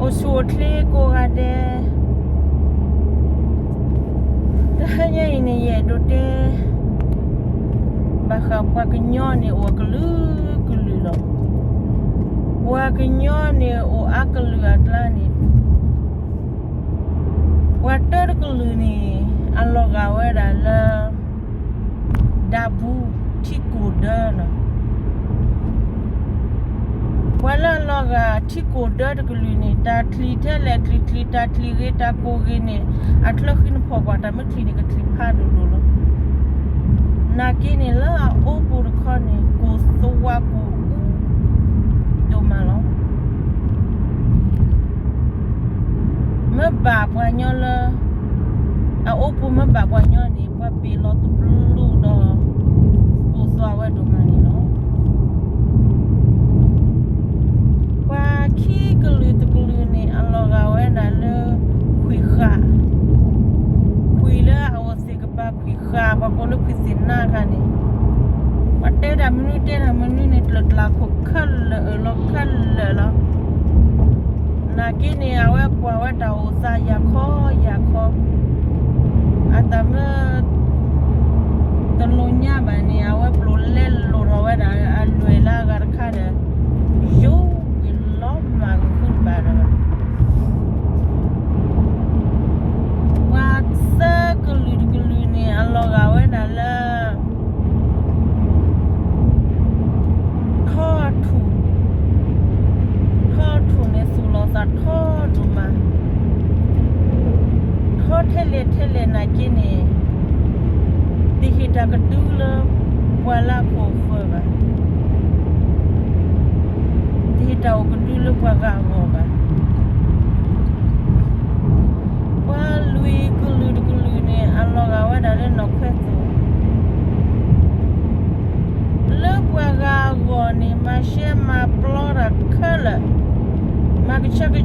အိၣ်ဆူၣ်အိၣ်ချ့ကိးဂၤဒဲး, တဟါညါအံၤန့ၣ် ယအဲၣ်ဒိးတဲ ဘၣ်ဃးပှၤကညီန့ၣ်အိၣ်အကလုာ်ကလုာ်လီၤ. ပှၤကညီန့ၣ်အိၣ်အါကလုာ်အကျါန့ၣ်, ပှၤတၢတကလုာ်န့ၣ် အလီၤဂာ်ဝဲဒၣ်လၢ ဒးဘူး ထံကိၢ်ဒၢလီၤ. ပှၤလၢအလီၤဂာ်ထံကိၢ်ဒၢတကလုာ်န့ၣ် တၢ်ချံၣ်ထဲလဲၣ်ချံၣ်ချံၣ် တၢ်ချံၣ်ဂ့ၤတၢ်ကိၢ်ဂ့ၤန့ၣ် အချၢဃံနဖီၣ်ကွၢ် တၢ်မ့ၢ်ချံၣ်န့ၣ် ကချံၣ်ဖးဒိၣ်ဒိၣ်လီၤ. နာ်က့န့ၣ် လၢအအိပူၤတခီန့ၣ် ကိၢ်သွါကိၢ်အူ ဒိၣ်မးလီၤ. မ့ၢ်ဘၣ်ပှၤကညီလၢ အအိပူၤမ့ၢ်ဘၣ်ပှၤကညီန့ၣ် ပှၤပ့ၤလီၤတဘျုးဒီး ကိၢ်သွါဝဲဒိၣ်မးန့ၣ်လီၤ. ပှၤခံကလုာ်တကလုာ်န့ၣ် အလီၤဂာ်ဝဲဒၣ်လၢ ခွံၣ်ဃာ်, ခွံၣ်လၢအအိၣ်သ့ၣ်ကပၤ ခွံၣ်ဃာ် ပှၤကိးလၢခွံၣ်သ့ၣ်နါခါန့ၣ်, ပှၤတဲတၢ်မနုၤတဲတၢ်မနုၤန့ၣ် ကျၢၢ်ကျၢ်ခိၣ်ခဲလၢာ်လီၤ ခဲလၢာ်လီၤ. နာ်က့န့ၣ် အဝဲကွၢ်ဝဲတၢ်အိၣ်သးယၤခီယၤခီ, အတၢ်မ့ၢ် တလိၣ်ညါဘၣ်န့ၣ် အဝဲပျိာ်လဲလိာ်ထီၣ်ဝဲဒၣ်အလွဲၢ်လၢအဂၤတခါဒီး ယိၤကွံာ်လီၤမၢ်ကဃုတဘၣ်ဒီး ပှၤသၢကလုာ်တကလုာ်န့ၣ် အလီၤဂာ်ဝဲဒၣ်လၢ ထီထူၣ်, ထီထူၣ်န့ၣ်သူၣ်လီၤသးထီဒိၣ်မး, ထီထဲလဲၣ်ထဲလဲၣ်နာ်က့န့ၣ် တဟ့ၣ်တၢ်ကဒုလၢပှၤလၢအခိၣ်ဃၢၤဘၣ်, တဟ့ၣ်တၢ်အိၣ်ကဒုလၢပှၤဂၤအဂီၢ်ဘၣ်. ပှၤလွံၢ်ကလုာ်တကလုာ်န့ၣ် အလီၤဂာ်ဝဲဒၣ်လၢနီၢ်ခွဲသိး လၢပှၤဂၤအဂီၢ်န့ၣ် မၤရှဲမၤပျီတၢ်ခဲလၢာ်, မၤကဆှဲကဆှီ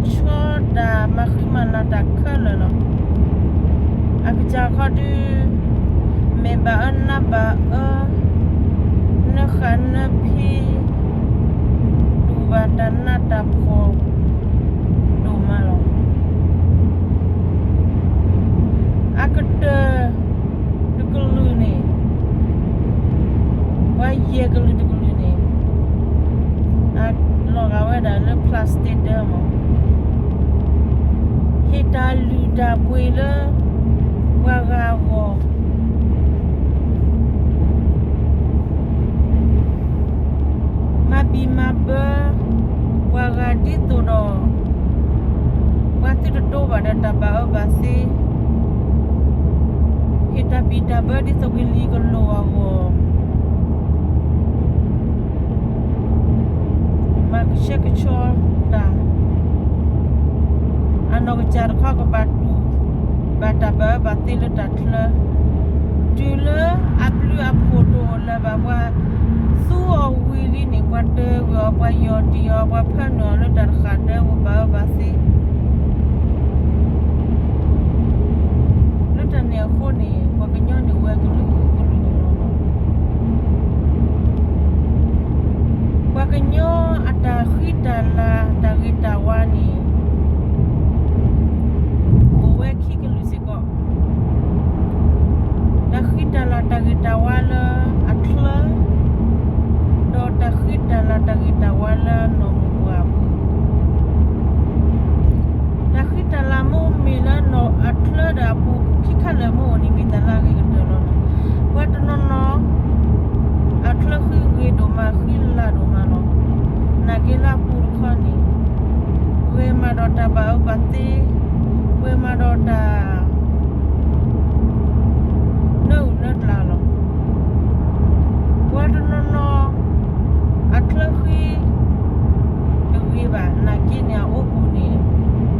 တၢ် မၤဃံမၤလၤတၢ်ခဲလၢာ်လီၤ. အကစၢ်ခီဒု မဲာ်ဘၣ်အၢနါဘၣ်အၢ, နၢဃာ်နၢဖံ, တူၢ်ဘၣ်တၢ်နးတၢ်ဖှီၣ် ဒိၣ်မးလီၤ. အကတၢၢ်တကလုာ်န့ၣ်, ပှၤယဲၢ်ကလုာ်တကလုာ်န့ၣ် အလီၤဂာ်ဝဲဒၣ်လၢ plastic ဒၢမး, ဟ့ၣ်တၢ်လုၢ်တၢ်ပှ့ၤလၢပှၤဂၤအဂီၢ်, မၤဘံၣ်မၤဘၢပှၤဂၤဒ်သိးဒီး ပှၤသုတဒိဘၣ်ဒီးတၢ်ဘၣ်အၢဘၣ်သီ, ဟ့ၣ်တၢ်ဘံၣ်တၢ်ဘၢဒ်သိးကလံၤကလိၤအဂီၢ်, မၤကဆှဲကဆှီတၢ်, အနီၢ်ကစၢ်တခီကဘၣ်တူၢ်ဘၣ်တၢ်ဘၣ်အၢဘၣ်သီလၢတၢ် ချၢ, တုၤလၢအဘျုးအဖှိၣ်တအိၣ်လၢၤဘၣ် ပှၤသူအီၤဝံၤလံန့ၣ် ပှၤဒၢကွံာ်အီၤ, ပှၤယီၢ်တံၢ်အီၤ, ပှၤဖၢနုာ်အီၤလၢတၢ်တဃာ်ဒၢပှၤဘၣ်အၢဘၣ်သီ လၢတၢ်န့ၣ်အဃိန့ၣ် ပှၤကညီန့ၣ်အိၣ်ဝဲကလုာ်ကလုာ်န့ၣ်လီၤ. ပှၤကညီအတၢ်ဃံတၢ်လၤ တၢ်ဂ့ၤတၢ်ဝါန့ၣ် အိၣ်ဝဲခံကလုာ်စ့ၢ်ကီး, တၢ်ဃံတၢ်လၤ တၢ်ဂ့ၤတၢ်ဝါလၢအချၢ, ဒီးတၢ်ဃံတၢ်လၤ တၢ်ဂ့ၤတၢ်ဝါလၢနီၢ်မိၢ်ပှၢ်အပူၤ. တၢ်ဃံတၢ်လၤမ့ၢ်အိၣ်မ့ၢ်လၢနီၢ်အချၢဒီးအပူၤခံခါလၢာ်မ့ၢ်အိၣ်န့ၣ် မ့ၢ်တၢ်လၢအဂ့ၤကတၢၢ်လီၤ. ပှၤတနီၤနီၤ အချၢဃံဂ့ၤဒိၣ်မး ဃံလၤဒိၣ်မးလီၤ. နာ်က့လၢအပူၤတခီန့ၣ် ပှဲၤမးဒီးတၢ်ဘၣ်အၢဘၣ်သီ, ပှဲၤမးဒီးတၢ် နၢအုၣ်နၢကျါလီၤ. ပှၤတနီၤနီၤ အချၢဃံတဂ့ၤဘၣ် နာ်က့န့ၣ် အအိပူၤန့ၣ်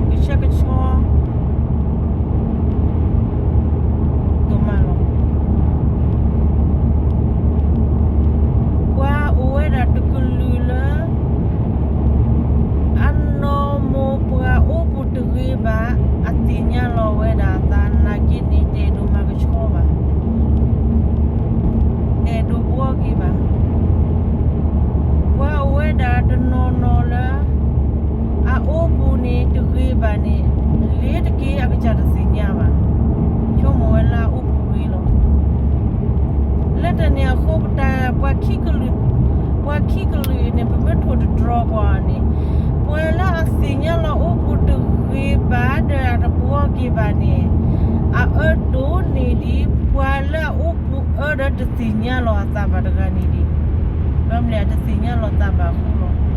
ကဆှဲကဆှီ ဒိၣ်မးလီၤ. ပှၤအိၣ်ဝဲဒၣ်တကလုာ်လၢ အနီၢ်မိၢ်ပှၢ်အိပူၤတဂ့ၤဘၣ် အသ့ၣ်ညါလီၤဝဲဒၣ်အသး နာ်က့န့ၣ် တအဲၣ်ဒိးမၤကဆှီဘၣ်, တအဲၣ်ဒိးဘှီက့ၤဘၣ်. ပှၤအိၣ်ဝဲဒၣ်တနီၤနီၤလၢ အအိပူၤ န့ၣ်တဂ့ၤဘၣ်န့ၣ်, လ့ၤတက့ၢ်အကစၢ်တသ့ၣ်ညါဘၣ်, ဆိကမိၣ်ဝဲလၢအအိၣ်ပူၤဂ့ၤလီၤ. လၢတၢ်န့ၣ်အဃိ ပတၢ် ပှၤခံကလုာ်, ပှၤခံကလုာ်န့ၣ် ပမ့ၢ်ထိၣ်တတြီၤပှၤန့ၣ်, ပှၤလၢအသ့ၣ်ညါလီၤအိၣ်ပူၤတဂ့ၤဘၣ်ဒီးအတဘှီက့ၤဘၣ်န့ၣ်, အအၢဒိၣ်န့ၢ်ဒံး ပှၤလၢအအိၣ်ပူၤအၢဒီးတသ့ၣ်ညါလီၤအသးဘၣ်တဂၤန့ၣ်ဒံး, ဘၣ်မနုၤလဲၣ် အတသ့ၣ်ညါလီၤသးဘၣ်အဃိလီၤ.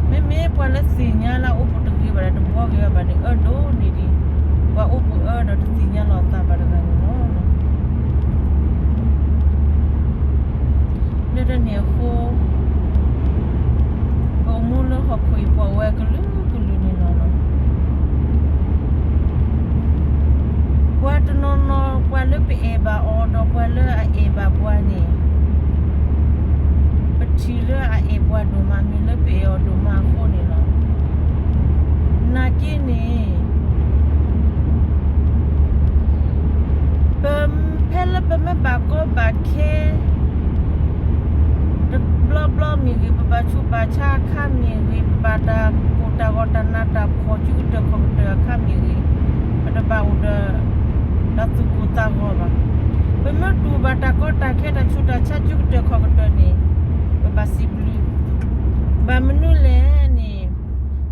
မ့မ့ၢ်ပှၤလၢသ့ၣ်ညါလၢအအိၣ်ပူၤတဂ့ၤဘၣ်ဒီး တဘှီက့ၤဘၣ်န့ၣ် အၢဒိၣ်န့ၢ်ဒံး ပှၤအိၣ်ပူၤအၢဒီးတသ့ၣ်ညါလီၤအသးဘၣ်တဂၤန့ၣ်လီၤ. လၢတၢ်န့ၣ်အဃိ ပအိၣ်မူလၢဟီၣ်ခိၣ်အံၤ ပှၤဝဲကလုာ်ကလုာ်န့ၣ်လီၤ. ပှၤတနီၤနီၤ ပှၤလၢပအဲၣ်ဘၣ်အီၤဒီးပှၤလၢအအဲၣ်ဘၣ်ပှၤန့ၣ်, ပထံၣ်လၢအအဲၣ်ပှၤဒိၣ်မး မ့ၢ်လၢပအဲၣ်အီၤဒိၣ်မးအဃိန့ၣ်လီၤ. နာ်က့န့ၣ် ပ, ဖဲလၢပမ့ၢ်ဘၣ်ကီဘၣ်ခဲ တဘျီဘျီမ့ၢ်ဂ့ၤ, ပဘၣ်ဆူးဘၣ်ဆါအခါမ့ၢ်ဂ့ၤ, ပဘၣ်တၢ်ကိၢ်တၢ်ဂီၤတၢ်နးတၢ်ဖှီၣ် စုကတၢၢ်ခီၣ်ကတၢၢ်အခါမ့ၢ်ဂ့ၤ, ပတဘၣ်အိၣ်ဒီး တၢ်သူၣ်ကိၢ်သးဂီၤဘၣ်. ပမ့ၢ်တူၢ်ဘၣ်တၢ်ကီတၢ်ခဲ တၢ်ဆူးတၢ်ဆါ စုကတၢၢ်ခီၣ်ကတၢၢ်န့ၣ် ပဘၣ်စံးဘျုး. ဘၣ်မနုၤလဲၣ်န့ၣ်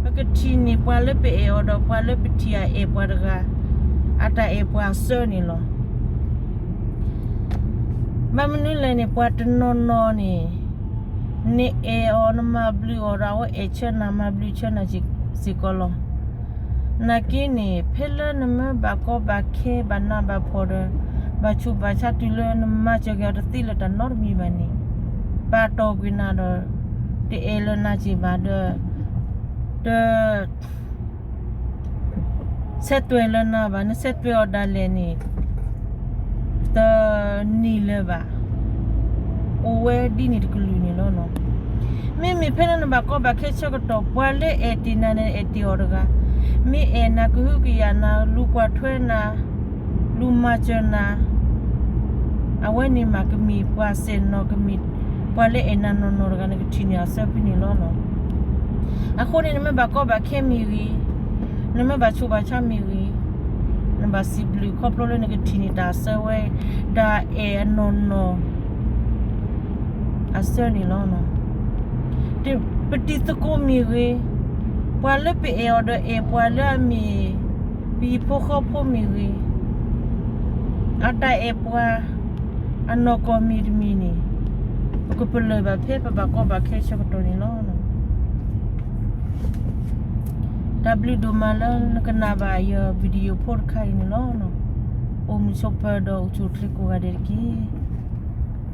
ပကထံၣ်န့ၢ်ပှၤလၢပအဲၣ်အီၤဒီးပှၤလၢပထံၣ်အအဲၣ်ပှၤတဂၤ အတၢ်အဲၣ်ပှၤအဆၢန့ၣ်လီၤ. ဘၣ်မနုၤလဲၣ်န့ၣ် ပှၤတနီၤနီၤန့ၣ် နအဲၣ်အီၤ နမၤဘျုးအီၤဒီး အဝဲအဲၣ်ဆၢနၤ မၤဘျုးဆၢနၤစ့ၢ်ကီးလီၤ. နာ်က့န့ၣ် ဖဲလၢနမ့ၢ်ဘၣ်ကီဘၣ်ခဲ ဘၣ်နးဘၣ်ဖှီၣ်ဒီး ဘၣ်ဆူးဘၣ်ဆါတုၤလၢနမၤစၢၤက့ၤအီၤတသ့လၢၤတၢ်နီတမံၤဘၣ်န့ၣ်, ပာ်တီၢ်ကွံာ်နၤဒီး တအဲၣ်လၢၤနၤစ့ၢ်ဘၣ်ဒီး တ ဆဲးတွဲၢ်လၢၤနၤဘၣ်, နဆဲးတွဲၢ်အီၤဒၣ်လဲာ်န့ၣ် တနံၤလၢၤဘၣ်. အိၣ်ဝဲဒ်န့ၣ်တကလုာ်န့ၣ်လီၤ. မ့မ့ၢ်ဖဲလၢနဘၣ်ကီဘၣ်ခဲဆၢကတီၢ် ပှၤလၢအဲၣ်တ့ၢ်နၤန့ၣ် အဲၣ်တ့ၢ်အီၤတဂၤ, မ့ၢ်အဲၣ်နၤ ကဟုကယာ်နၤ လူၤကွၢ်ထွဲနၤ လူၤမၤစၢၤနၤ, အဝဲန့ၣ်မးကမ့ၢ်ပှၤစဲၣ်နီၤ ကမ့ၢ်ပှၤလၢအဲၣ်နၤနီၢ်နီၢ်တဂၤ နကထံၣ်န့ၢ်အဆၢဖဲန့ၣ်လီၤ. အဃိန့ၣ် နမ့ၢ်ဘၣ်ကီဘၣ်ခဲမ့ၢ်ဂ့ၤ, နမ့ၢ်ဘၣ်ဆူးဘၣ်ဆါမ့ၢ်ဂ့ၤ, နဘၣ်စံးဘျုးခီဖျိလၢနကထံၣ်န့ၢ်တၢ်အဆၢဝဲ တၢ်အဲၣ်အနီၢ်နီၢ် အဆၢန့ၣ်လီၤ. ပတံၤသကိးမ့ၢ်ဂ့ၤ, ပှၤလၢပအဲၣ်အီၤဒီးအဲၣ်ပှၤလၢအမ့ၢ် ပဟံၣ်ဖိဃီဖိမ့ၢ်ဂ့ၤ, အတၢ်အဲၣ်ပှၤ အနီၢ်ကီၢ်မ့ၢ်တမံၤန့ၣ် ပကပလၢၢ်ဘၣ်ဖဲပဘၣ်ကီဘၣ်ခဲဆၢကတီၢ်န့ၣ်လီၤ. တၢ်ဘျုးဒိၣ်မးလၢနကနၣ်ဘၣ်ယ video ဖိတခါအံၤန့ၣ်လီၤ. အိၣ်မုာ်ဆိးပၢၤဒီးအိၣ်ဆူၣ်အိၣ်ချ့ကိးဂၤဒဲးတက့ၢ်.